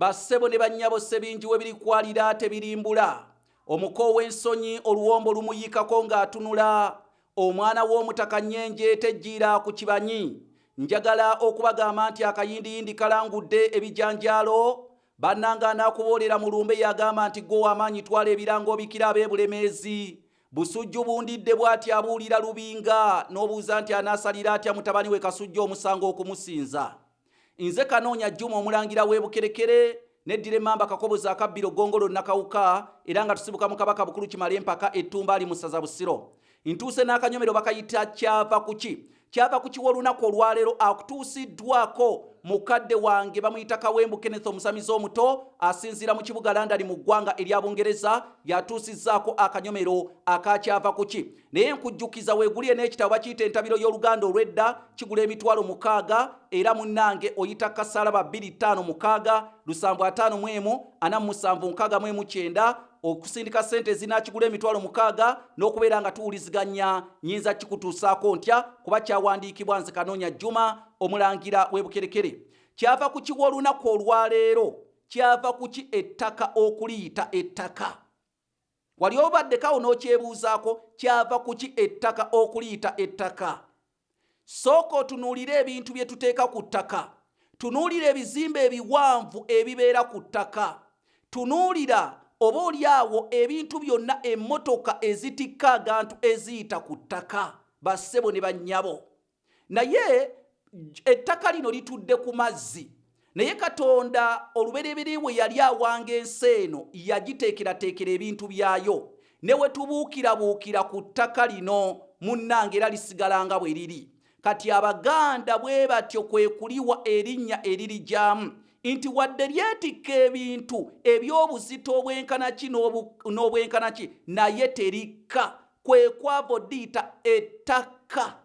Bassebo ne bannyabo, Ssebingi we birikwalira tebirimbula. Omuko w'ensonyi oluwombo lumuyiikako ng'atunula. Omwana w'omutaka Nnyenje tejjiira ku kibanyi. Njagala okubagamba nti akayindiyindi kalangudde ebijanjaalo. Bannange, anaakuboolera mu lumbe yagamba nti gwe w'amaanyi, twala ebirango obikira ab'e Bulemeezi. Busujju bundidde, bw'ati abuulira Lubinga, n'obuuza nti anaasalira atya mutabani we Kasujju omusango okumusinza. Nze Kanoonya Juma, omulangira w'e Bukerekere, neddira emmamba Kakoboza akabbiro Gongolo Nakawuka, era nga tusibuka mu Kabaka Bukulu Kimala Empaka Ettumba ali mu ssaza Busiro. Ntuuse n'akanyomero bakayita Kyava Kuki. Kyava Kuki w'olunaku olwaleero akutuusiddwako mukadde wange, bamuyita Kawembu Kenneth, omusamize omuto asinziira mu kibuga London mu ggwanga erya Bungereza, yatuusizzaako akanyomero akakyava kuki. Naye nkujjukiza weeguliye n'ekitabo bakiyita Entabiro y'Oluganda Olw'edda, kigula 60,000. Era munnange oyita kasalaba 256 751 47 69 okusindika ssente ezinakigula 60,000 n'okubeera nga tuwuliziganya nyinza kikutuusaako ntya, kuba kyawandiikibwa nze Kanoonya Juma, omulangira w'e Bukerekere. Kyava ku kiwa olunaku olwaleero? Kyava kuki ettaka okuliyita ettaka? Wali obaddekawo n'okyebuuzaako, kyava kuki ettaka okuliyita ettaka? Sooka otunuulire ebintu bye tuteeka ku ttaka, tunuulira ebizimbe ebiwanvu ebibeera ku ttaka, tunuulira oba oli awo ebintu byonna, emmotoka ezitikka agantu eziyita ku ttaka. Bassebo ne bannyabo, naye ettaka lino litudde ku mazzi, naye Katonda olubereberye bwe yali awanga ensi eno yagiteekerateekera ebintu byayo. Ne we tubuukirabuukira ku ttaka lino, munnange, era lisigala nga bwe liri. Kati Abaganda bwe batyo kwe kuliwa erinnya eririjaamu nti wadde lyetikka ebintu eby'obuzito obwenkana ki n'obwenkana ki, naye terikka. Kwe kwava odiyita ettaka.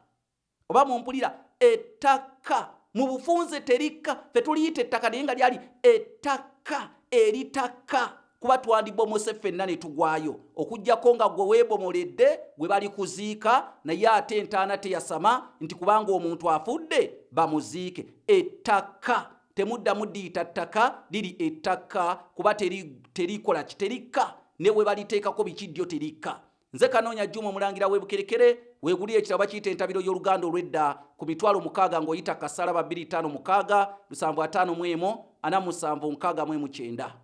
Oba mumpulira? Ettaka mu bufunze terikka. Fe tuliyita ettaka, naye nga lyali ettaka eritaka, kuba twandibomose ffenna ne tugwayo, okugjako nga gwe weebomoledde gwe bali kuziika. Naye ate entaana teyasama nti kubanga omuntu afudde bamuziike. Ettaka temuddamu diyita ttaka, liri ettaka, kuba terikola ki? Terikka. Ne we baliteekako bikiddyo, terikka. Nze Kanoonya Juma, omulangira w'Ebukerekere. Weegulire ekitabo bakiyita Entabiro y'Oluganda Olw'edda ku 60,000 ng'oyita kasalaba 256 751 47 69.